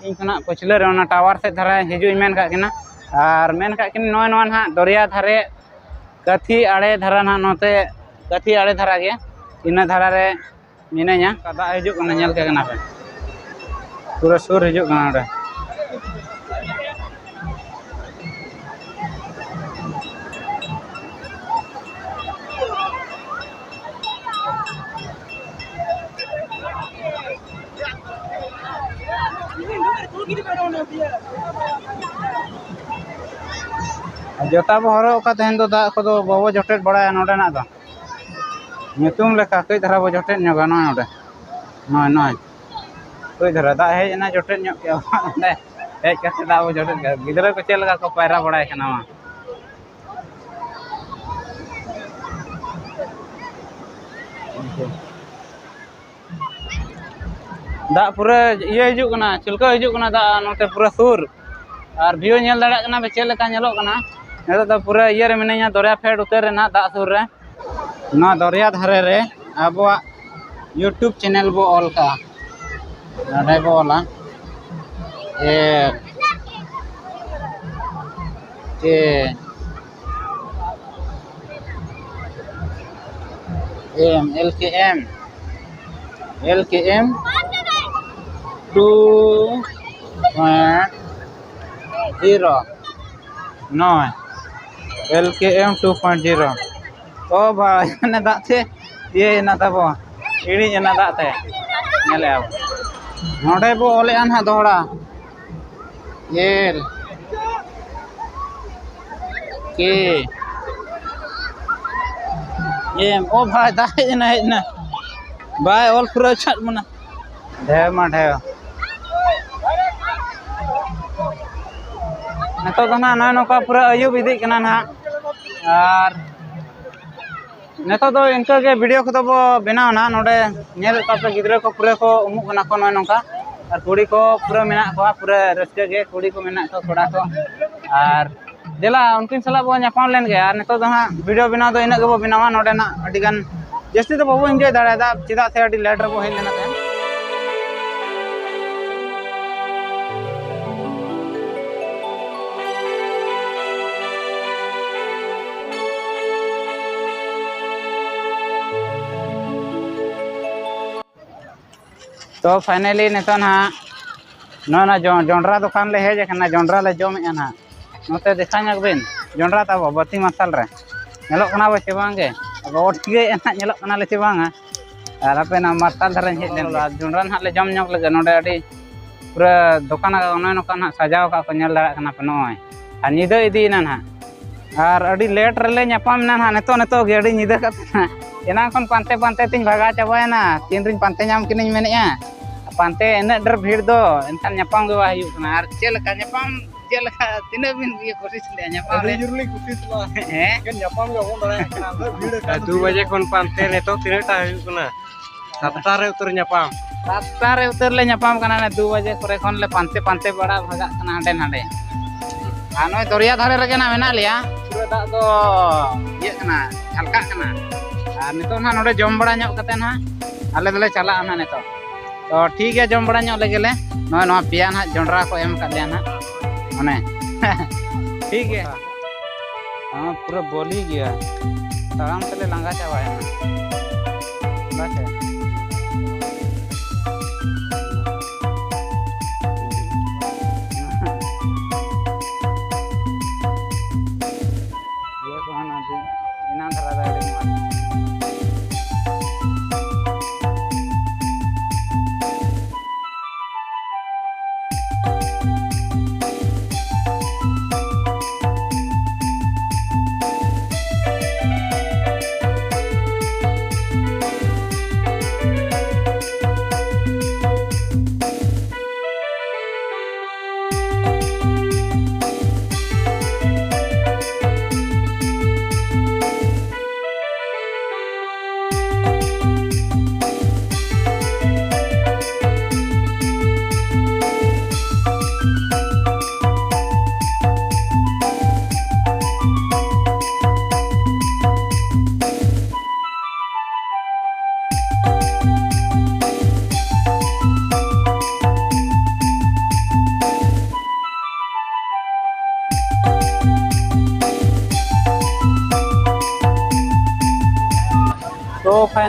ᱤᱧ ᱠᱷᱚᱱᱟᱜ ᱯᱟᱹᱪᱷᱞᱟᱹ ᱨᱮ ᱚᱱᱟ tower ᱥᱮᱫ ᱫᱷᱟᱨᱟ ᱦᱤᱡᱩᱜ ᱤᱧ ᱢᱮᱱ ᱠᱟᱜ ᱠᱤᱱᱟ᱾ ᱟᱨ ᱢᱮᱱ ᱠᱟᱜ ᱠᱤᱱ ᱱᱚᱜᱼᱚᱭ ᱱᱚᱣᱟ ᱱᱟᱦᱟᱜ ᱫᱚᱨᱭᱟ ᱫᱷᱟᱨᱮ, ᱠᱟᱹᱛᱷᱤ ᱟᱲᱮ ᱫᱷᱟᱨᱟ ᱱᱟᱦᱟᱜ, ᱱᱚᱛᱮ ᱠᱟᱹᱛᱷᱤ ᱟᱲᱮ ᱫᱷᱟᱨᱟ ᱜᱮ, ᱤᱱᱟᱹ ᱫᱷᱟᱨᱟ ᱨᱮ ᱢᱤᱱᱟᱹᱧᱟ᱾ ᱫᱟᱜ ᱦᱤᱡᱩᱜ ᱠᱟᱱᱟ, ᱧᱮᱞ ᱠᱟᱜ ᱠᱟᱱᱟ ᱯᱮ, ᱯᱩᱨᱟᱹ ᱥᱩᱨ ᱦᱤᱡᱩᱜ ᱠᱟᱱᱟ ᱱᱚᱸᱰᱮ᱾ ᱡᱚᱛᱟ ᱵᱚ ᱦᱚᱨᱚᱜ ᱟᱠᱟᱫ, ᱛᱮᱦᱮᱧ ᱫᱚ ᱫᱟᱜ ᱠᱚᱫᱚ ᱵᱟᱵᱚ ᱡᱚᱴᱮᱫ ᱵᱟᱲᱟᱭᱟ ᱱᱚᱸᱰᱮᱱᱟᱜ ᱫᱚ᱾ ᱧᱩᱛᱩᱢ ᱞᱮᱠᱟ ᱠᱟᱹᱡ ᱫᱷᱟᱨᱟ ᱵᱚ ᱡᱚᱴᱮᱫ ᱧᱚᱜᱟ ᱱᱚᱜᱼᱚᱭ ᱱᱚᱸᱰᱮ᱾ ᱱᱚᱜᱼᱚᱭ, ᱱᱚᱜᱼᱚᱭ᱾ ᱠᱟᱹᱡ ᱫᱷᱟᱨᱟ ᱫᱟᱜ ᱦᱮᱡ ᱮᱱᱟ, ᱡᱚᱴᱮᱫ ᱧᱚᱜ ᱠᱮᱜᱼᱟ ᱱᱚᱸᱰᱮ᱾ ᱦᱮᱡ ᱠᱟᱛᱮ ᱫᱟᱜ ᱵᱚ ᱡᱚᱴᱮᱫ ᱠᱮᱜᱼᱟ᱾ ᱜᱤᱫᱽᱨᱟᱹ ᱠᱚ ᱪᱮᱫ ᱞᱮᱠᱟ ᱠᱚ ᱯᱟᱭᱨᱟ ᱵᱟᱲᱟᱭ ᱠᱟᱱᱟ ᱢᱟ᱾ ᱫᱟᱜ ᱯᱩᱨᱟᱹ ᱤᱭᱟᱹ ᱦᱤᱡᱩᱜ ᱠᱟᱱᱟ, ᱪᱷᱤᱞᱠᱟᱹᱣ ᱦᱤᱡᱩᱜ ᱠᱟᱱᱟ ᱫᱟᱜ ᱱᱚᱛᱮ ᱯᱩᱨᱟᱹ ᱥᱩᱨ᱾ ᱟᱨ view ᱧᱮᱞ ᱫᱟᱲᱮᱭᱟᱜ ᱠᱟᱱᱟ ᱯᱮ ᱪᱮᱫ ᱞᱮᱠᱟ ᱧᱮᱞᱚᱜ ᱠᱟᱱᱟ᱾ ᱱᱤᱛᱚᱜ ᱫᱚ ᱯᱩᱨᱟᱹ ᱤᱭᱟᱹ ᱨᱮ ᱢᱤᱱᱟᱹᱧᱟ, ᱫᱚᱨᱭᱟ ᱯᱷᱮᱰ ᱩᱛᱟᱹᱨ ᱨᱮᱱᱟᱜ ᱫᱟᱜ ᱥᱩᱨ ᱨᱮ᱾ ᱱᱚᱣᱟ ᱫᱚᱨᱭᱟ ᱫᱷᱟᱨᱮ ᱨᱮ ᱟᱵᱚᱣᱟᱜ YouTube channel ᱵᱚ ᱚᱞ ᱠᱟᱜᱼᱟ᱾ ᱱᱚᱰᱮ ᱵᱚ ᱚᱞᱟ M K M, L K M, L K M two point zero nine. L K M two point zero. ᱚ ᱵᱷᱟᱭ, ᱚᱱᱮ ᱫᱟᱜ ᱛᱮ ᱤᱭᱟᱹᱭᱮᱱᱟ ᱛᱟᱵᱚ, ᱤᱲᱤᱡ ᱮᱱᱟ ᱫᱟᱜ ᱛᱮ᱾ ᱧᱮᱞᱮᱜᱼᱟ ᱵᱚ᱾ ᱱᱚᱰᱮ ᱵᱚ ᱚᱞᱮᱜᱼᱟ ᱱᱟᱦᱟᱜ ᱫᱚᱦᱲᱟ᱾ L K M. ᱚ ᱵᱷᱟᱭ, ᱫᱟᱜ ᱦᱮᱡ ᱮᱱᱟ, ᱦᱮᱡ ᱮᱱᱟ᱾ ᱵᱟᱭ ᱚᱞ ᱯᱩᱨᱟᱹᱣ ᱪᱷᱟᱫ ᱵᱚᱱᱟ᱾ ᱰᱷᱮᱣ ᱢᱟ ᱰᱷᱮᱣ᱾ ᱱᱤᱛᱚᱜ ᱫᱚ ᱱᱟᱦᱟᱜ ᱱᱚᱜᱼᱚᱭ ᱱᱚᱝᱠᱟ ᱯᱩᱨᱟᱹ ᱟᱹᱭᱩᱵ ᱤᱫᱤᱜ ᱠᱟᱱᱟ ᱱᱟᱦᱟᱜ᱾ ᱟᱨ ᱱᱤᱛᱚᱜ ᱫᱚ ᱤᱱᱠᱟᱹ ᱜᱮ video ᱠᱚᱫᱚ ᱵᱚ ᱵᱮᱱᱟᱣᱟ ᱱᱟᱦᱟᱜ᱾ ᱱᱚᱰᱮ ᱧᱮᱞᱮᱫ ᱠᱚᱣᱟ ᱯᱮ, ᱜᱤᱫᱽᱨᱟᱹ ᱠᱚ ᱯᱩᱨᱟᱹ ᱠᱚ ᱩᱢᱩᱜ ᱠᱟᱱᱟ ᱠᱚ ᱱᱚᱜᱼᱚᱭ ᱱᱚᱝᱠᱟ᱾ ᱟᱨ ᱠᱩᱲᱤ ᱠᱚ ᱯᱩᱨᱟᱹ ᱢᱮᱱᱟᱜ ᱠᱚᱣᱟ, ᱯᱩᱨᱟᱹ ᱨᱟᱹᱥᱠᱟᱹ ᱜᱮ, ᱠᱩᱲᱤ ᱠᱚ ᱢᱮᱱᱟᱜ ᱠᱚᱣᱟ, ᱠᱚᱲᱟ ᱠᱚ᱾ ᱟᱨ ᱫᱮᱞᱟ, ᱩᱱᱠᱤᱱ ᱥᱟᱞᱟᱜ ᱵᱚ ᱧᱟᱯᱟᱢ ᱞᱮᱱ ᱜᱮ᱾ ᱟᱨ ᱱᱤᱛᱚᱜ ᱫᱚ ᱦᱟᱸᱜ video ᱵᱮᱱᱟᱣ ᱫᱚ ᱤᱱᱟᱹᱜ ᱜᱮᱵᱚ ᱵᱮᱱᱟᱣᱟ᱾ ᱱᱚᱰᱮᱱᱟᱜ ᱟᱹᱰᱤ ᱜᱟᱱ ᱡᱟᱹᱥᱛᱤ ᱫᱚ ᱵᱟᱵᱚ enjoy ᱫᱟᱲᱮᱭᱟᱫᱟ, ᱪᱮᱫᱟᱜ ᱥᱮ ᱟᱹᱰᱤ late ᱨᱮᱵᱚ ᱦᱮᱡ ᱞᱮᱱᱟ ᱛᱟᱦᱮᱸᱫ᱾ ᱛᱚ finally ᱱᱤᱛᱚᱜ ᱱᱟᱦᱟᱜ ᱱᱚᱜᱼᱚ ᱱᱚᱣᱟ ᱡᱚ-, ᱡᱚᱸᱰᱨᱟ ᱫᱚᱠᱟᱱ ᱞᱮ ᱦᱮᱡ ᱟᱠᱟᱱᱟ, ᱡᱚᱸᱰᱨᱟ ᱞᱮ ᱡᱚᱢᱮᱫᱼᱟ ᱱᱟᱦᱟᱜ᱾ ᱱᱚᱛᱮ ᱫᱮᱠᱷᱟ ᱧᱚᱜ ᱵᱤᱱ, ᱡᱚᱸᱰᱨᱟ ᱛᱟᱵᱚ ᱵᱟᱹᱛᱤ ᱢᱟᱨᱥᱟᱞ ᱨᱮ ᱧᱮᱞᱚᱜ ᱠᱟᱱᱟ ᱵᱚ ᱪᱮ ᱵᱟᱝ ᱜᱮ? ᱟᱵᱚ ᱴᱷᱤᱠᱟᱹᱭᱮᱫᱼᱟ ᱱᱟᱦᱟᱜ, ᱧᱮᱞᱚᱜ ᱠᱟᱱᱟ ᱞᱮ ᱪᱮ ᱵᱟᱝᱟ? ᱟᱨ ᱟᱯᱮ ᱱᱚᱣᱟ ᱢᱟᱨᱥᱟᱞ ᱫᱷᱟᱨᱮᱧ ᱦᱮᱡ ᱞᱮᱱ ᱜᱮ᱾ ᱟᱨ ᱡᱚᱸᱰᱨᱟ ᱱᱟᱦᱟᱜ ᱞᱮ ᱡᱚᱢ ᱧᱚᱜ ᱞᱮᱜᱮ᱾ ᱱᱚᱰᱮ ᱟᱹᱰᱤ ᱯᱩᱨᱟᱹ ᱫᱚᱠᱟᱱ ᱟᱠᱟᱫ, ᱚᱱᱮ ᱱᱚᱝᱠᱟ ᱱᱟᱦᱟᱜ ᱥᱟᱡᱟᱣ ᱟᱠᱟᱫ ᱠᱚ, ᱧᱮᱞ ᱫᱟᱲᱮᱭᱟᱜ ᱠᱟᱱᱟ ᱯᱮ ᱱᱚᱜᱼᱚᱭ᱾ ᱟᱨ ᱧᱤᱫᱟᱹ ᱤᱫᱤᱭᱮᱱᱟ ᱱᱟᱦᱟᱜ᱾ ᱟᱨ ᱟᱹᱰᱤ late ᱨᱮᱞᱮ ᱧᱟᱯᱟᱢ ᱮᱱᱟ ᱱᱟᱦᱟᱜ, ᱱᱤᱛᱚᱜ, ᱱᱤᱛᱚᱜ ᱜᱮ ᱟᱹᱰᱤ ᱧᱤᱫᱟᱹ ᱠᱟᱛᱮ ᱱᱟᱦᱟᱜ᱾ ᱮᱱᱟᱝ ᱠᱷᱚᱱ ᱯᱟᱱᱛᱮ ᱯᱟᱱᱛᱮ ᱛᱤᱧ ᱵᱷᱟᱜᱟᱣ ᱪᱟᱵᱟᱭᱮᱱᱟ, ᱛᱤᱱ ᱨᱤᱧ ᱯᱟᱱᱛᱮ ᱧᱟᱢ ᱠᱤᱱᱟᱹᱧ ᱢᱮᱱᱮᱫᱼᱟ᱾ ᱯᱟᱱᱛᱮ ᱤᱱᱟᱹᱜ ᱰᱷᱮᱨ ᱵᱷᱤᱲ ᱫᱚ, ᱮᱱᱠᱷᱟᱱ ᱧᱟᱯᱟᱢ ᱜᱮ ᱵᱟᱭ ᱦᱩᱭᱩᱜ ᱠᱟᱱᱟ᱾ ᱟᱨ ᱪᱮᱫ ᱞᱮᱠᱟ ᱧᱟᱯᱟᱢ, ᱪᱮᱫ ᱞᱮᱠᱟ, ᱛᱤᱱᱟᱹᱜ ᱵᱤᱱ ᱤᱭᱟᱹ ᱠᱳᱥᱤᱥ ᱞᱮᱫᱼᱟ ᱧᱟᱯᱟᱢ ᱟᱹᱰᱤ ᱨᱮ? ᱡᱳᱨ ᱞᱤᱧ ᱠᱳᱥᱤᱥ ᱞᱮᱫᱼᱟ᱾ ᱦᱮᱸ? ᱮᱠᱮᱱ ᱧᱟᱯᱟᱢ ᱜᱮ ᱵᱟᱵᱚᱱ ᱫᱟᱲᱮᱭᱟᱜ ᱠᱟᱱᱟ, ᱩᱱᱟᱹᱜ ᱵᱷᱤᱲ ᱟᱠᱟᱱᱟ᱾ ᱫᱩ ᱵᱟᱡᱮ ᱠᱷᱚᱱ ᱯᱟᱱᱛᱮ ᱱᱤᱛᱚᱜ ᱛᱤᱱᱟᱹᱜ ᱴᱟ ᱦᱩᱭᱩᱜ ᱠᱟᱱᱟ? ᱥᱟᱛᱴᱟ ᱨᱮ ᱩᱛᱟᱹᱨ ᱧᱟᱯᱟᱢ᱾ ᱥᱟᱛᱴᱟ ᱨᱮ ᱩᱛᱟᱹᱨ ᱞᱮ ᱧᱟᱯᱟᱢ ᱠᱟᱱᱟ, ᱱᱮ ᱫᱩ ᱵᱟᱡᱮ ᱠᱚᱨᱮ ᱠᱷᱚᱱ ᱞᱮ ᱯᱟᱱᱛᱮ ᱯᱟᱱᱛᱮ ᱵᱟᱲᱟ ᱵᱷᱟᱜᱟᱜ ᱠᱟᱱᱟ ᱦᱟᱸᱰᱮ ᱱᱟᱰᱮ᱾ ᱟᱨ ᱱᱚᱜᱼᱚᱭ ᱫᱚᱨᱭᱟ ᱫᱷᱟᱨᱮ ᱨᱮᱜᱮ ᱱᱟᱜ ᱢᱮᱱᱟᱜ ᱞᱮᱭᱟ᱾ ᱯᱩᱨᱟᱹ ᱫᱟᱜ ᱫᱚ ᱤᱭᱟᱹᱜ ᱠᱟᱱᱟ, ᱡᱷᱟᱞᱠᱟᱜ ᱠᱟᱱᱟ᱾ ᱟᱨ ᱱᱤᱛᱚᱜ ᱱᱟᱜ ᱱᱚᱰᱮ ᱡᱚᱢ ᱵᱟᱲᱟ ᱧᱚᱜ ᱠᱟᱛᱮ ᱱᱟᱜ ᱟᱞᱮ ᱫᱚᱞᱮ ᱪᱟᱞᱟᱜᱼᱟ ᱱᱟᱜ ᱱᱤᱛᱚᱜ᱾ ᱛᱚ ᱴᱷᱤᱠ ᱜᱮᱭᱟ, ᱡᱚᱢ ᱵᱟᱲᱟ ᱧᱚᱜ ᱞᱮᱜᱮ ᱞᱮ᱾ ᱱᱚᱜᱼᱚᱭ ᱱᱚᱣᱟ ᱯᱮᱭᱟ ᱱᱟᱜ ᱡᱚᱸᱰᱨᱟ ᱠᱚ ᱮᱢ ᱟᱠᱟᱫ ᱞᱮᱭᱟ ᱱᱟᱜ, ᱚᱱᱮ᱾ ᱴᱷᱤᱠ ᱜᱮᱭᱟ᱾ ᱦᱚᱸ, ᱯᱩᱨᱟᱹ ᱵᱚᱞᱤ ᱜᱮᱭᱟ, ᱛᱟᱲᱟᱢ ᱛᱮᱞᱮ ᱞᱟᱸᱜᱟ ᱪᱟᱵᱟᱭᱮᱱᱟ᱾ ᱵᱟᱥᱮ᱾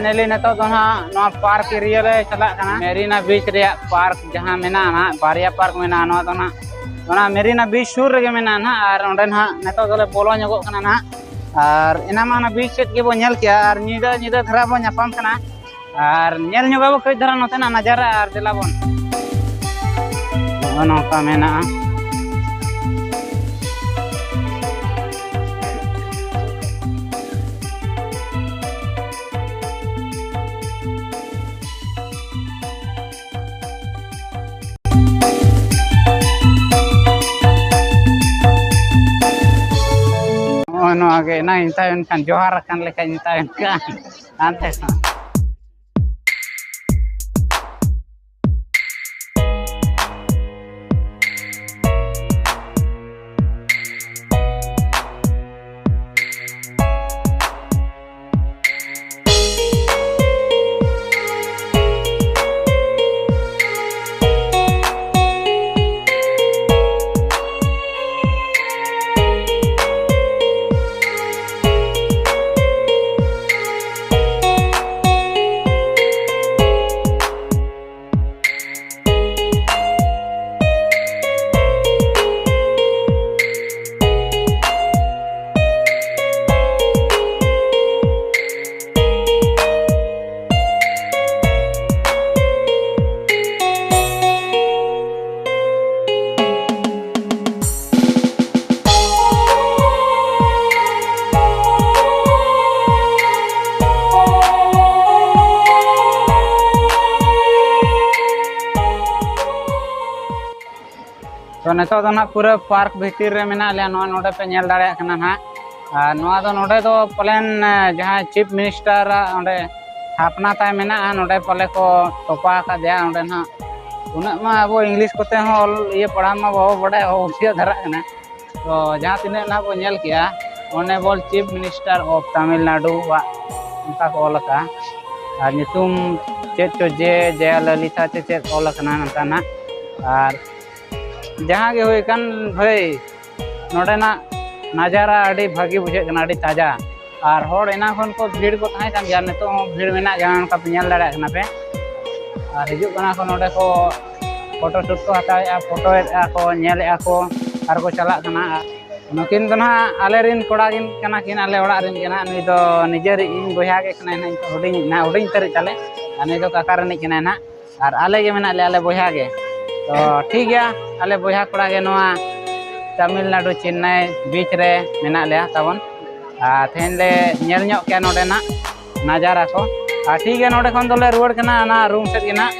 Finally, ᱱᱤᱛᱚᱜ ᱫᱚ ᱱᱟᱦᱟᱜ ᱱᱚᱣᱟ park area ᱞᱮ ᱪᱟᱞᱟᱜ ᱠᱟᱱᱟ᱾ ᱢᱮᱨᱤᱱᱟ beach ᱨᱮᱭᱟᱜ park ᱡᱟᱦᱟᱸ ᱢᱮᱱᱟᱜᱼᱟ ᱱᱟᱦᱟᱜ, ᱵᱟᱨᱭᱟ park ᱢᱮᱱᱟᱜᱼᱟ᱾ ᱱᱚᱣᱟ ᱫᱚ ᱱᱟᱦᱟᱜ ᱚᱱᱟ ᱢᱮᱨᱤᱱᱟ beach ᱥᱩᱨ ᱨᱮᱜᱮ ᱢᱮᱱᱟᱜᱼᱟ ᱱᱟᱦᱟᱜ, ᱟᱨ ᱚᱸᱰᱮ ᱱᱟᱦᱟᱜ ᱱᱤᱛᱚᱜ ᱫᱚᱞᱮ ᱵᱚᱞᱚ ᱧᱚᱜᱚᱜ ᱠᱟᱱᱟ ᱱᱟᱦᱟᱜ᱾ ᱟᱨ ᱮᱱᱟᱝ ᱢᱟ ᱚᱱᱟ beach ᱥᱮᱫ ᱜᱮᱵᱚᱱ ᱧᱮᱞ ᱠᱮᱜᱼᱟ, ᱟᱨ ᱧᱤᱫᱟᱹ, ᱧᱤᱫᱟᱹ ᱫᱷᱟᱨᱟ ᱵᱚᱱ ᱧᱟᱯᱟᱢ ᱠᱟᱱᱟ᱾ ᱟᱨ ᱧᱮᱞ ᱧᱚᱜᱟᱵᱚ ᱠᱟᱹᱡ ᱫᱷᱟᱨᱟ ᱱᱚᱛᱮᱱᱟᱜ ᱱᱟᱡᱟᱨᱟ, ᱟᱨ ᱫᱮᱞᱟ ᱵᱚᱱ᱾ ᱱᱚᱜᱼᱚ ᱱᱚᱝᱠᱟ ᱢᱮᱱᱟᱜᱼᱟ᱾ ᱱᱚᱜᱼᱚᱭ ᱱᱚᱣᱟ ᱜᱮ ᱮᱱᱟᱝ ᱤᱧ ᱛᱟᱭᱚᱢ ᱠᱷᱟᱱ, ᱡᱚᱦᱟᱨ ᱟᱠᱟᱱ ᱞᱮᱠᱟᱧ ᱛᱟᱭᱚᱢ ᱠᱟᱱ᱾ ᱦᱟᱱᱛᱮ ᱠᱷᱚᱱ᱾ ᱛᱚ, ᱱᱤᱛᱚᱜ ᱫᱚ ᱱᱟᱦᱟᱜ ᱯᱩᱨᱟᱹ park ᱵᱷᱤᱛᱤᱨ ᱨᱮ ᱢᱮᱱᱟᱜ ᱞᱮᱭᱟ᱾ ᱱᱚᱣᱟ ᱱᱚᱰᱮ ᱯᱮ ᱧᱮᱞ ᱫᱟᱲᱮᱭᱟᱜ ᱠᱟᱱᱟ ᱱᱟᱦᱟᱜ᱾ ᱟᱨ ᱱᱚᱣᱟ ᱫᱚ ᱱᱚᱰᱮ ᱫᱚ ᱯᱟᱞᱮᱱ, ᱮ, ᱡᱟᱦᱟᱸᱭ chief minister ᱟᱜ ᱚᱸᱰᱮ ᱛᱷᱟᱯᱱᱟ ᱛᱟᱭ ᱢᱮᱱᱟᱜᱼᱟ, ᱱᱚᱰᱮ ᱯᱟᱞᱮ ᱠᱚ ᱛᱚᱯᱟ ᱟᱠᱟᱫᱮᱭᱟ ᱚᱸᱰᱮ ᱱᱟᱦᱟᱜ᱾ ᱩᱱᱟᱹᱜ ᱢᱟ ᱟᱵᱚ English ᱠᱚᱛᱮ ᱦᱚᱸ ᱚᱞ, ᱤᱭᱟᱹ ᱯᱟᱲᱦᱟᱣ ᱢᱟ ᱵᱟᱵᱚ ᱵᱟᱰᱟᱭᱟ, ᱵᱟᱵᱚ ᱵᱩᱡᱷᱟᱹᱣ ᱫᱷᱟᱨᱟᱜ ᱠᱟᱱᱟ᱾ ᱛᱚ, ᱡᱟᱦᱟᱸ ᱛᱤᱱᱟᱹᱜ ᱱᱟᱦᱟᱜ ᱵᱚ ᱧᱮᱞ ᱠᱮᱜᱼᱟ, Honorable Chief Minister of Tamil Nadu ᱟᱜ ᱚᱱᱠᱟ ᱠᱚ ᱚᱞ ᱟᱠᱟᱫᱼᱟ᱾ ᱟᱨ ᱧᱩᱛᱩᱢ ᱪᱮᱫ ᱪᱚ ᱡᱮ ᱡᱚᱭᱟᱞᱚᱞᱤᱛᱟ ᱪᱮ ᱪᱮᱫ ᱚᱞ ᱟᱠᱟᱱᱟ ᱱᱚᱝᱠᱟᱱᱟᱜ᱾ ᱟᱨ ᱡᱟᱦᱟᱸ ᱜᱮ ᱦᱩᱭ ᱟᱠᱟᱱ ᱵᱷᱟᱹᱭ, ᱱᱚᱰᱮᱱᱟᱜ ᱱᱟᱡᱟᱨᱟ ᱟᱹᱰᱤ ᱵᱷᱟᱹᱜᱤ ᱵᱩᱡᱷᱟᱹᱜ ᱠᱟᱱᱟ, ᱟᱹᱰᱤ ᱛᱟᱡᱟ᱾ ᱟᱨ ᱦᱚᱲ ᱮᱱᱟᱝ ᱠᱷᱚᱱ ᱠᱚ ᱵᱷᱤᱲ ᱠᱚ ᱛᱟᱦᱮᱸ ᱠᱟᱱ ᱜᱮᱭᱟ, ᱱᱤᱛᱚᱜ ᱦᱚᱸ ᱵᱷᱤᱲ ᱢᱮᱱᱟᱜ ᱜᱮᱭᱟ, ᱚᱱᱠᱟ ᱯᱮ ᱧᱮᱞ ᱫᱟᱲᱮᱭᱟᱜ ᱠᱟᱱᱟ ᱯᱮ᱾ ᱟᱨ ᱦᱤᱡᱩᱜ ᱠᱟᱱᱟ ᱠᱚ ᱱᱚᱰᱮ ᱠᱚ ᱯᱷᱳᱴᱳ ᱥᱩᱴ ᱠᱚ ᱦᱟᱛᱟᱣᱮᱫᱼᱟ, ᱯᱷᱳᱴᱳᱭᱮᱫᱼᱟ ᱠᱚ, ᱧᱮᱞᱮᱫᱼᱟ ᱠᱚ ᱟᱨ ᱠᱚ ᱪᱟᱞᱟᱜ ᱠᱟᱱᱟ᱾ ᱱᱩᱠᱤᱱ ᱫᱚ ᱱᱟᱦᱟᱜ ᱟᱞᱮ ᱨᱮᱱ ᱠᱚᱲᱟ ᱠᱤᱱ ᱠᱟᱱᱟ ᱠᱤᱱ, ᱟᱞᱮ ᱚᱲᱟᱜ ᱨᱮᱱ ᱠᱟᱱᱟ᱾ ᱱᱩᱭ ᱫᱚ ᱱᱤᱡᱮᱨ ᱤᱧ ᱵᱚᱭᱦᱟ ᱜᱮ ᱠᱟᱱᱟᱭ ᱱᱟᱦᱟᱜ, ᱦᱩᱰᱤᱧ ᱱᱟᱦᱟᱜ, ᱦᱩᱰᱤᱧ ᱩᱛᱟᱹᱨᱤᱡ ᱛᱟᱞᱮ᱾ ᱟᱨ ᱱᱩᱭ ᱫᱚ ᱠᱟᱠᱟ ᱨᱤᱱᱤᱡ ᱠᱟᱱᱟᱭ ᱱᱟᱦᱟᱜ᱾ ᱟᱨ ᱟᱞᱮ ᱜᱮ ᱢᱮᱱᱟᱜ ᱞᱮᱭᱟ, ᱟᱞᱮ ᱵᱚᱭᱦᱟ ᱜᱮ᱾ ᱛᱚ ᱴᱷᱤᱠ ᱜᱮᱭᱟ, ᱟᱞᱮ ᱵᱚᱭᱦᱟ ᱠᱚᱲᱟ ᱜᱮ ᱱᱚᱣᱟ ᱛᱟᱢᱤᱞᱱᱟᱰᱩ ᱪᱮᱱᱱᱟᱭ ᱵᱤᱪ ᱨᱮ ᱢᱮᱱᱟᱜ ᱞᱮᱭᱟ ᱛᱟᱵᱚᱱ᱾ ᱟᱨ ᱛᱮᱦᱮᱧ ᱞᱮ ᱧᱮᱞ ᱧᱚᱜ ᱠᱮᱭᱟ ᱱᱚᱰᱮᱱᱟᱜ ᱱᱟᱡᱟᱨᱟ ᱠᱚ᱾ ᱟᱨ ᱴᱷᱤᱠ ᱜᱮᱭᱟ, ᱱᱚᱰᱮ ᱠᱷᱚᱱ ᱫᱚᱞᱮ ᱨᱩᱣᱟᱹᱲ ᱠᱟᱱᱟ ᱚᱱᱟ ᱨᱩᱢ ᱥᱮᱫ ᱜᱮ ᱱᱟᱜ᱾